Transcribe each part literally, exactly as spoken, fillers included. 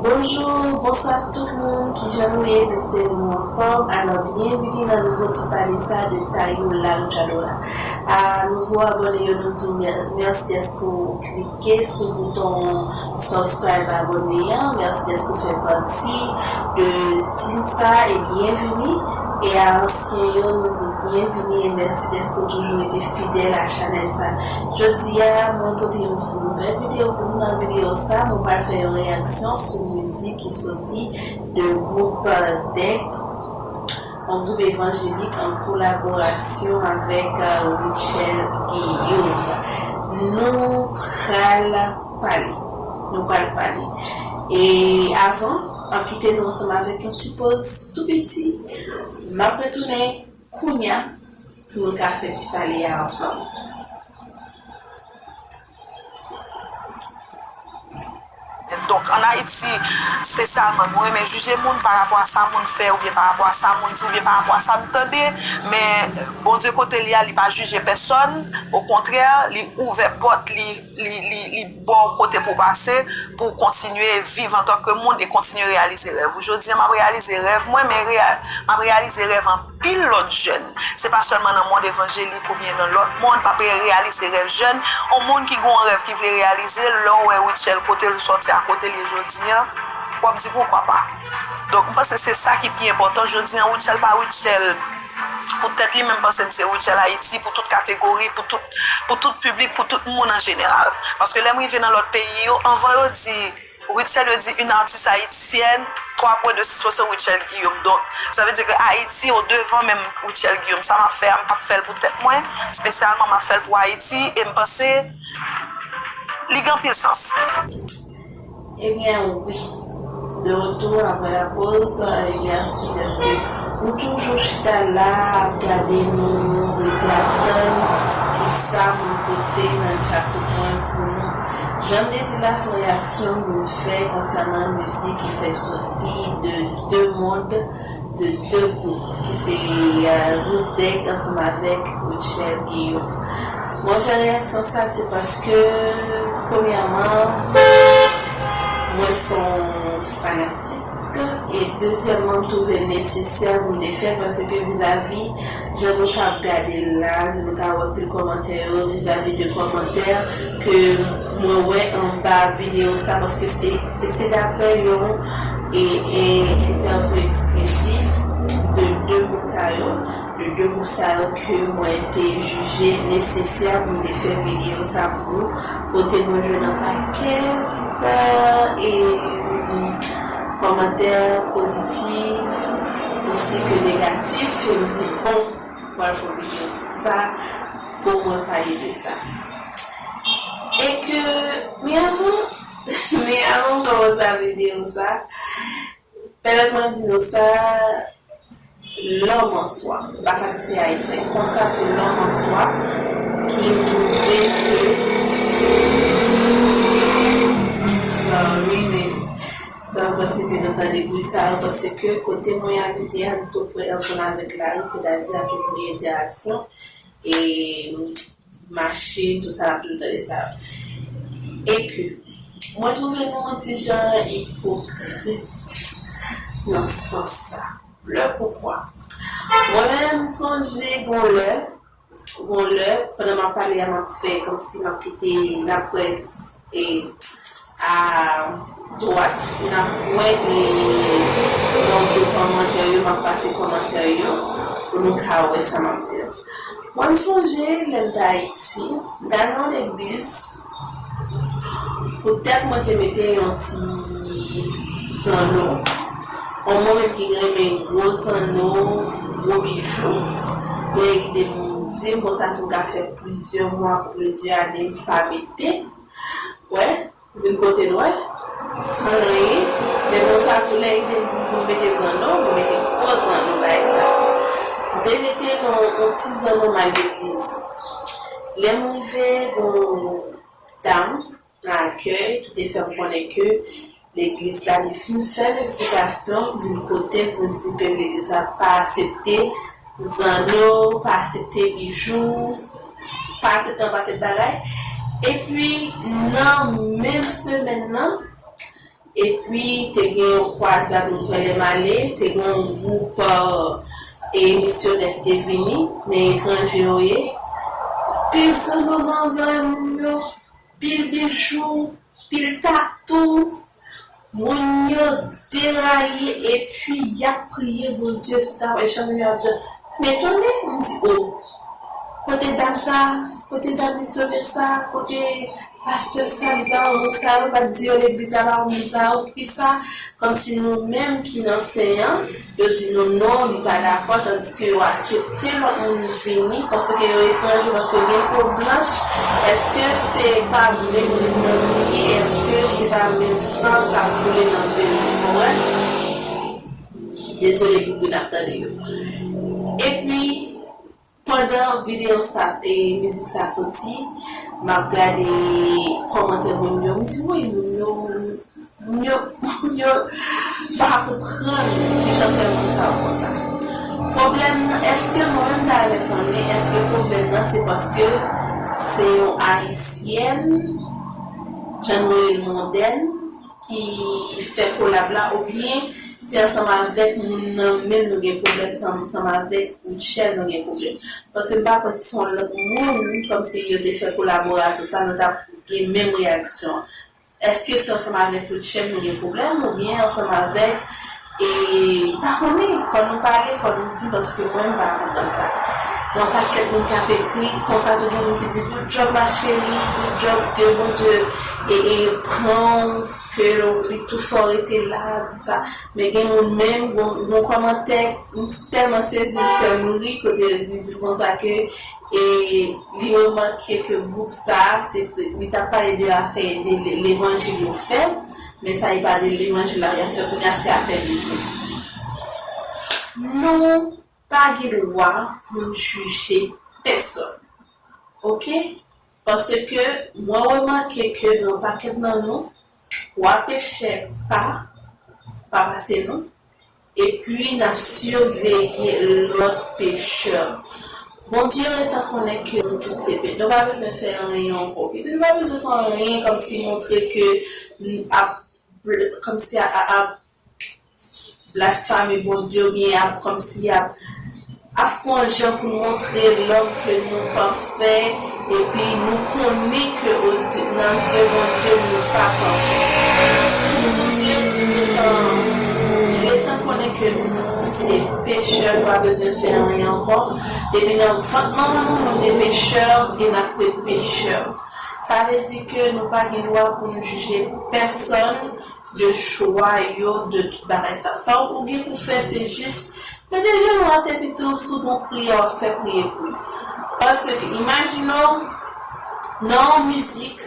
Bonjou, bonswa tout moun, kijan nou ye? M espere nou anfòm. Alò, byenvini nan nouvo ti pale sa de Tayo La Luchadora. A nouvo abòne yo, nou di w mè- mèsi dèske w klike sou bouton subscribe, abòne an. Mèsi dèske w fè pati de team sa e byenvini. E a ansyen yo, nou di w byenvini e mèsi dèske w toujou rete fidèl a chanèl sa. Jodi a, mwen pote yon nouvèl videyo pou nou. Nan videyo sa, mwen pral fè yon reyaksyon sou mizik ki soti de gwoup, euh, Dèk, yon gwoup evanjelik an kolaborasyon avèk, euh, Rutshelle Guillaume. Nou pral pale. Nou pral pale. E avan, m ap kite nou ansanm avèk yon ti poz tou piti. M ap retounen kounya pou nou ka fè ti pale a ansanm. Donk, ann Ayiti, espesyalman, nou renmen jije moun pa rapò a sa moun fè, oubyen pa rapò a sa moun di, oubyen pa rapò a sa n tande, men Bondye kote li a, li pa jije pèsòn, okontrè, li ouvè pòt, li, li, li, li ba w kote pou w pase, pou w kontinye viv antanke moun e kontinye reyalize rèv ou. Jodi a, m ap reyalize rèv mwen, men reya- m ap reyalize rèv anpil lòt jèn. Se pa sèlman nan mond evanjelik oubyen nan lòt mond, m ap reyalize rèv jèn. Yon moun ki gen yon rèv ki vle reyalize l, lè w wè Rutshelle kote l sòti a kote l ye jodi a, w ap di poukwa pa. Donk, m panse se sa ki pi enpòtan. Jodi a, Rutshelle pa Rutshelle pou tèt li, men m panse m se Rutshelle Ayiti pou tout kategori, pou tout, pou tout piblik, pou tout moun an jeneral. Paske lè m rive nan lòt peyi yo, anvan yo di Rutshelle, yo di une artiste haïtienne, twa pwen de sispann, Rutshelle Guillaume. Donk, sa vle di ke Ayiti odevan menm Rutshelle Guillaume. Sa m ap fè a, m p ap fè l pou tèt mwen, espesyalman m ap fè l pou Ayiti, e m panse li gen anpil sans. Ebyen, wi. De retour après la pause, e mèsi dèske ou toujou chita la ap gade nou, rete ap tann kisa moun pote nan djakout mwen pou nou. Jan m te di la, se yon reyaksyon m vin fè konsènan mizik ki fèk soti de de mond, de de gwoup, ki se, euh, gwoup Dèk ansanm avèk Rutshelle Guillaume. Mwen fè reyaksyon sa, se paske, premyèman, mwen se yon fanatik, e dezyèmman, m twouve l nesesè pou m te fè, paske vizavi jan nou ka ap gade l la, jan nou ka wè pil kòmantè yo, vizavi de kòmantè ke mwen wè anba videyo sa, paske se, se daprè yon, e, e, entèvyou eksklizif de de moun sa yo, de de moun sa yo ke mwen te jije nesesè pou m te fè videyo sa pou nou, kote mwen jwenn yon pakèt, e, kòmantè pozitif, osi ke negatif, e m di, bon, m pral fè yon videyo sou sa, pou mwen pale de sa. E ke, men avan, men avan m kòmanse videyo sa, pèmèt mwen di nou sa, l'homme en soi. M pa ka di se ayisyen. Konsa, se l'homme en soi ki pwouve ke, sorry, men sa, paske nou tande bri sa, paske kote mwen abite a, nou tou pre ansanm avèk lari, sètadi ap toujou gen entèraksyon, e mache, tout sa, ap toujou tande sa. E ke mwen twouve nou yon ti jan ipokrit nan sans sa. Le poukwa? Mwen menm, m sonje gon lè, gon lè, pandan m ap pale a, m ap fè kòmsi m ap kite laprès e a dwat, n ap wè e nan de kòmantè yo, m ap pase kòmantè yo pou nou ka wè sa m ap di. Mwen, m sonje lè m t Ayiti, m t al nan legliz, poutèt mwen te mete yon ti zanno. Bon, mwen menm ki renmen gwo zanno, gwo bijou, gen ide m di m konsa tou m ka fè plizyè mwa, plizyè ane m pa mete. Wè, vin kote l wè, san anyen. Men konsa tou lè ide m vin pou m mete zanno, mwen mete gwo zanno bagay sa. M te mete yon, yon ti zanno m al legliz. Lè m rive, gon dam nan akèy ki te fè m konnen ke legliz la, li fin fè m eksplikasyon, vin kote m, vin di ke legliz la pa aksepte zanno, pa aksepte bijou, pa aksepte yon pakèt bagay. Epi, nan menm semèn nan, Epi, te gen yon kwazad, mwen kwè, lè m ale, te gen yon gwoup, e, misyonè ki te vini, men etranje yo ye. Pil zanno nan zòrèy moun yo, pil bijou, pil tatou. Moun yo deraye epi y ap priye Bondye sou tab, e jan yo ap di, m etone, m di, o, kote dam sa, kote dam misyonè sa, kote pastè sa, li pa wè moun sa yo, pa t di yo legliz la pa wè moun sa yo, poukisa, kòmsi nou menm ki nan sen an, yo di nou non, li pa dakò, tandiske yo aksepte lòt moun vini, paske yo etranje, paske yo gen po blanch, èske se pa menm moun nan nou ye, èske se pa menm san k ap koule nan venn nou, konprann? Dezole pou moun ap tande yo. Epi, pandan videyo sa, e, mizik sa soti, m ap gade kòmantè moun yo, m di, woy, moun yo, moun yo, moun yo pa konprann kijan fè moun sa yo konsa. Pwoblèm nan, èske mwen menm ta renmen konnen, èske pwoblèm nan se paske se yon ayisyèn, jan nou rele l mondèn, ki fè kolab la, oubyen se ansanm avèk moun nan menm nou gen pwoblèm, se ansanm avèk Rutshelle nou gen pwoblèm. Paske m pa kwè si se yon lòt moun, kòmsi yo te fè kolaborasyon sa, nou t ap gen menm reyaksyon an. Èske se ansanm avèk Rutshelle nou gen pwoblèm, oubyen ansanm avèk, e, m pa konnen, fò nou pale, fò nou di, paske mwen, m pa konprann sa. Gen yon pakèt moun k ap ekri, konsa tou gen moun ki di, good job, ma chérie, good job, ke Bondye, e, e, pran w, ke li tou fò rete la, tou sa. Men gen moun menm, bon, bon kòmantè, m tèlman sezi, li fè m ri, kote li di konsa ke, e, li remake ke gwoup sa, se, li t ap pale de afè de le-, levanjil yo fè, men sa li pa de levanjil la, y ap fè kounye a, se afè biznis. Nou pa gen dwa pou n jije pèsòn. Oke? Paske mwen remake ke gen yon pakèt nan nou, wa pechè pa, pa pase nou, epi n ap siveye lòt pechè. Bondye gentan konnen ke nou tout se pe-, nou pa bezwen fè anyen ankò. Nou pa bezwen fè anyen kòmsi montre ke n ap, kòmsi a, a, a, blasfeme Bondye oubyen ap kòmsi ap, ap fè yon jan pou montre lòm ke nou pafè, epi nou konnen ke o zye, nan zye Bondye nou pa pafè. Bondye gentan, gentan konnen ke nou se pechè, nou pa bezwen fè anyen ankò. Depi nan vant manman nou, nou te pechè e n ap ret pechè. Sa vle di ke nou pa gen dwa pou nou jije pèsòn de chwa yo, de tout bagay sa. Sa ou gen pou fè, se jis mete jenou atè pito sou bon priyè w ap fè, priye pou li. Paske, imajine w, nan yon mizik,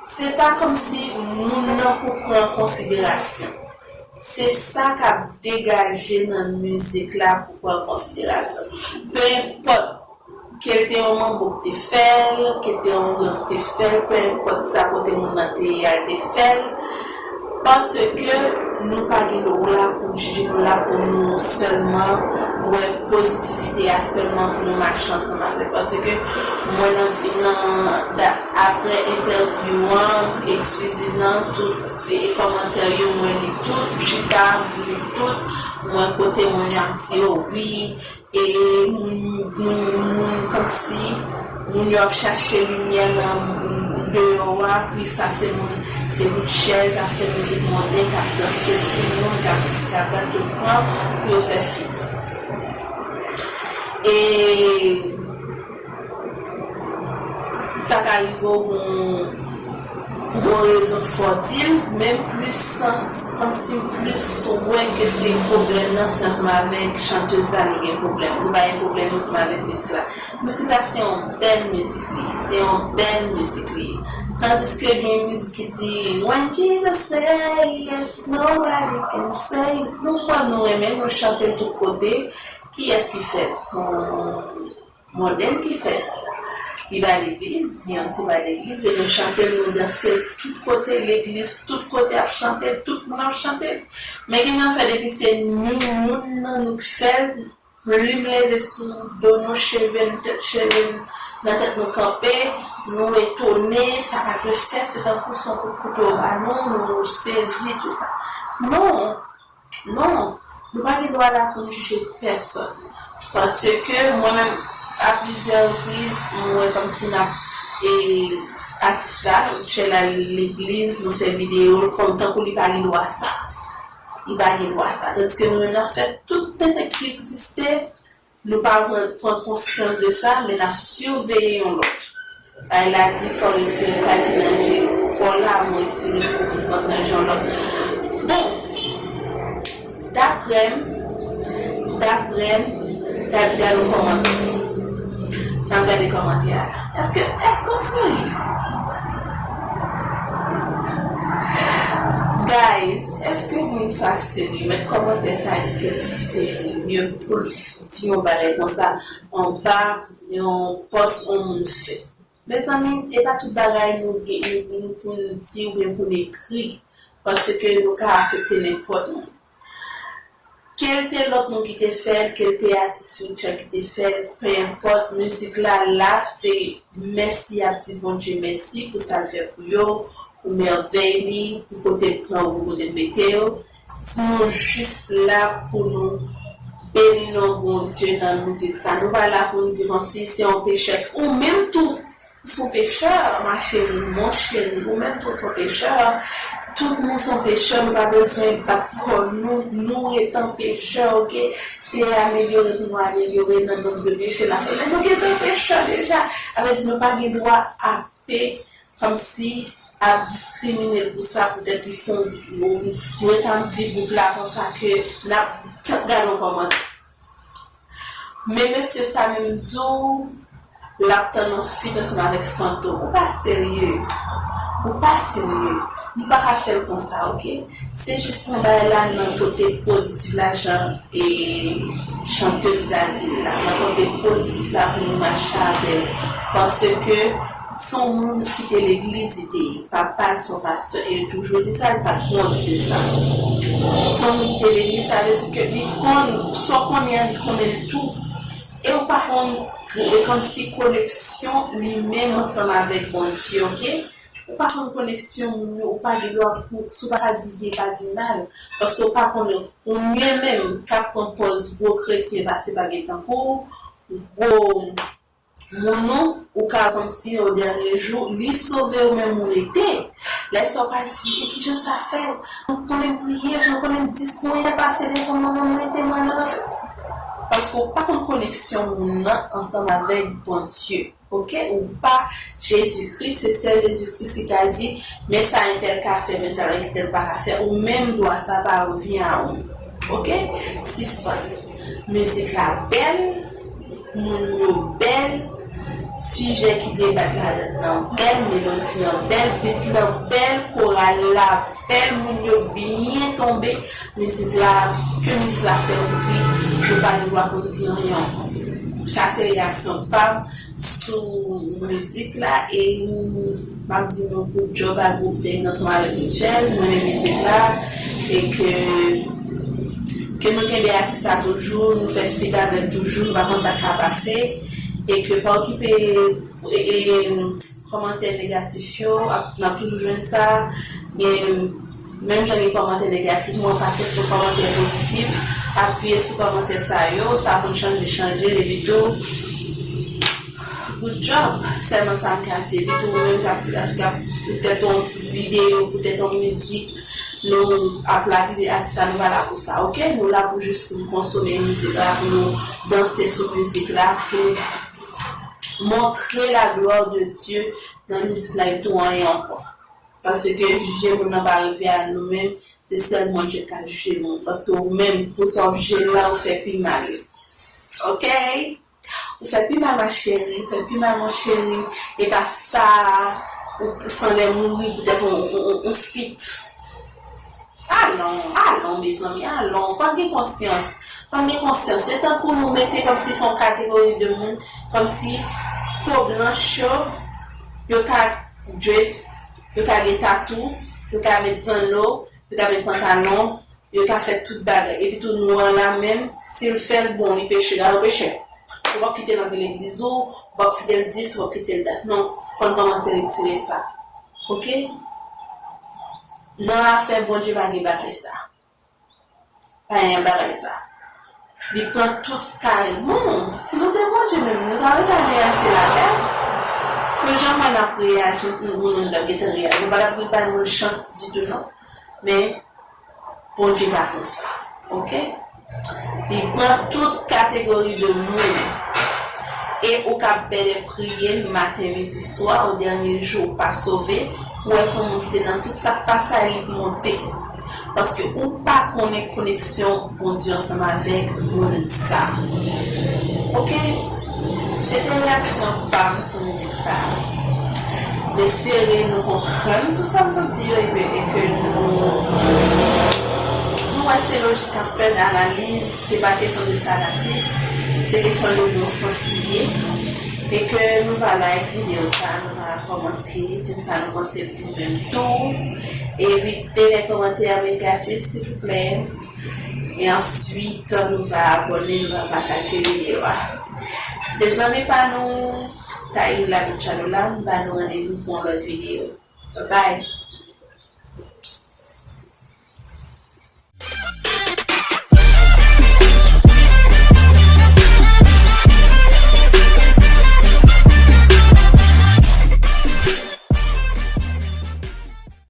se pa kòmsi moun nan pou pran an konsiderasyon. Se sa k ap degaje nan mizik la pou pran an konsiderasyon. Pe enpòt ke l te yon manbo k te fè l, ke l te yon gang k te fè l, pe enpòt sa kote moun nan te ye a l te fè l. Paske nou pa gen dwa pou n jije, nou la pou nou sèlman wè pozitivite a sèlman pou nou mache ansanm avèk. Paske mwen nan, nan, da-, apre entèvyou an, ekskliziv nan, tout e, e kòmantè yo, mwen li tout, m chita, m li tout, mwen kote moun yo ap di yo wi, e moun, moun, moun kòmsi moun yo ap chache limyè nan deyò a, pi sa se moun, se Rutshelle k ap fè mizik monte, k ap danse sou moun, k ap di, k ap dat yo pran pou yo fè fit. E sa ka rive w gon, gon rezon k fè w di l, men m plis sans, kòmsi m plis wè ke se pwoblèm nan se ansanm avèk chantèz la li gen pwoblèm. Li pa gen pwoblèm ansanm avèk mizik la. Mizik la se yon bèl mizik li ye, se yon bèl mizik li ye. Tandiske gen mizik ki di, When Jesus say yes, nobody can say no. Nou kwè nou renmen l, nou chante l tout kote. Kiyès ki fè l? Se yon mondèn ki fè l. Li bay legliz, Beyonce bay legliz, e nou chante l, nou danse l tout kote, legliz tout kote ap chante l, tout moun ap chante l. Men ki jan fè depi se nou, moun nan nou k fè l, plim leve sou do nou, cheve n tèt, cheve n nan tèt nou kanpe, nou etone, sa pa dwe fèt, se tankou se yon kout kouto yo ba nou, nou sezi, tou sa. Non, non, nou pa gen dwa la pou n jije pèsòn. Paske mwen menm, a plizyè repriz, mwen wè kòmsi n ap, e, atis la, chè l al legliz, nou fè videyo l, kòm tankou li pa gen dwa sa. Li pa gen dwa sa. Tandiske nou menm n ap fè tout tenten ki egziste, nou pa pran, pran konsyans de sa, men n ap siveye yon lòt. Bagay la di fò w retire kal ki nan je kò w la avan w retire kòb nan je yon lòt. Bon, daprè m, daprè m, gad, gad yon kòmantè. N ap gade kòmantè a la. Èske, èske w serye? Guys, èske moun sa serye? Mèt kòmantè sa, èske l serye pou l di yon bagay konsa anba yon pòs yon moun fè? Mezanmi, e pa tout bagay nou gen, nou, nou pou n di oubyen pou n ekri, paske nou ka afekte nenpòt moun. Ke l te lòt moun ki te fè l, ke l te atis spirityèl ki te fè l, pe enpòt, mizik la la, se mèsi y ap di Bondye mèsi pou sa l fè pou yo, pou mèvèy li, pou kote l pran yo, pou kote l mete yo. Si nou jis la pou nou beni non Bondye nan mizik sa, nou pa la pou n di kòmsi se yon pechè. Ou menm tou, ou se yon pechè, ma chérie, mon chéri, ou menm tou se yon pechè. Tout moun se yon pechè, nou pa bezwen bat kò nou, nou ret an pechè, oke? Seyè amelyore pou nou amelyore nan nonb de peche l ap fè. Men nou gentan pechè deja. Sa vle di nou pa gen dwa ape kòmsi ap diskrimine l pou sa, poutèt li fè yon, nou ret ap di gwoup la konsa ke n ap gade yon kòmantè. Men mesye sa menm di w, l ap tann yon feat ansanm avèk Fantom. Ou pa serye. Ou pa serye. Nou pa ka fè l konsa, oke? Se jis pran bagay la nan kote pozitif la, jan, e, chantèz la di l la. Nan kote pozitif la pou nou mache avè l. Paske se yon moun ki te legliz li te ye. Papa l se yon pastè e li toujou di sa, li pa t wont di sa. Se yon moun ki te legliz, sa vle di ke li konn, sa w konnen an, li konnen l tou. E ou pa konn, e kòmsi koneksyon li menm ansanm avèk Bondye, oke? Ou pa konn koneksyon moun yo, ou pa gen dwa pou, si w pa ka di byen, pa di mal. Paske ou pa konnen, ou menm menm k ap pran pòz gwo kretyen, pase pa gen tankou w, gwo moun ou, ou ka kòmsi o dènye jou, li sove ou menm ou rete. Lè sa w pral di, men kijan sa fè? Mwen konnen m priye, jan konnen m disponib pase devan mwen menm rete mwen nan lanfè. Paske ou pa konn koneksyon moun nan ansanm avèk Bondye. Oke? Ou pa Jezikri, se sèl Jezikri ki ka di, men sa entèl ka fè, men sa entèl pa ka fè. Ou menm dwa sa pa revyen a ou. Oke? Sispann. Mizik la bèl, moun yo bèl, sijè ki debat ladan nan bèl, melodi an bèl, beat lan bèl, koral la bèl, moun yo byen tonbe. Mizik la, ke mizik la fè ou ri, ou pa gen dwa pou di anyen ankò. Sa se reyaksyon pa m sou mizik la e m ap di nou good job a gwoup Deng ansanm avèk Mitchell, mwen renmen mizik la e ke, ke nou kenbe atis la toujou, nou fè feat avè l toujou, nou pa konn sa k ka pase e ke pa okipe e, e, kòmantè negatif yo, ap, n ap toujou jwenn sa, men menm jan gen kòmantè negatif, mwen pa kèt pou kòmantè pozitif, apiye sou kòmantè sa yo, sa pou n chanje, chanje l, epi tou, good job. Sèlman sa m ka di. Epi tou, ou menm k ap, k ap poutèt yon ti videyo, poutèt yon mizik, nou ap lapide atis la, nou pa la pou sa, oke? Nou la pou jis pou nou konsome mizik la, pou nou danse sou mizik la, pou nou montre la gloire de Dieu nan mizik la, epi tou anyen ankò. Paske jije moun nan pa rive a nou menm, se sèl Bondye k ka jije moun. Paske ou menm, pou sa w jije la, ou fè pi mal. Oke? Ou fè pi mal, ma chérie, ou fè pi mal, mon chéri. E pa sa, ou sanlè mouri poutèt on, on, on, on feat. Alon, alon, mezanmi, alon. Fò n gen konsyans. Fò n gen konsyans. Se tankou nou mete kòmsi se yon kategori de moun, kòmsi po blanch yo, yo ka dread, yo ka gen tatou, yo ka met zanno, yo ka met pantalon, yo ka fè tout bagay. Epi tou nwa la menm, si l fè l bon, li peche, gade yon pechè. w ap kite l antre legliz ou, w ap kite l dis, w ap kite l dat. Non, fò n kòmanse retire sa. Oke? Nan afè Bondye pa gen bagay sa. Pa gen bagay sa. Li pran tout kay. Bon, si nou te Bondye menm, nou ta ret al deyati lakay. Pou jan mwen ap reyaji, moun moun t ap gentan reyaji. Nou pa t ap gen pa yon chans ditou non. Men, Bondye pa konsa. Oke? Li pran tout kategori de moun. E ou ka bèlè priye l maten, midi, swa, o dènye jou ou pa sove, ou wè se yon moun ki te nan tout sa k pa sa, li monte. Paske ou pa konnen koneksyon Bondye ansanm avèk moun sa. Oke? Se te reyaksyon pa m sou mizik sa. M espere nou konprann tout sa m sot di yo e ke, e ke nou, nou wè se lojik k ap fèt, analiz, se pa kesyon de fanatis, se kesyon de bon sans li ye. E ke nou va like videyo sa, nou va kòmante, di m sa nou panse nou menm tou. Evite lè kòmantè negatif, silvouplè. E answit, nou va abòne, nou va pataje videyo a. Se te zanmi pa nou, Tayila Luchalola, m ba nou randevou pou yon lòt videyo. Bye bye!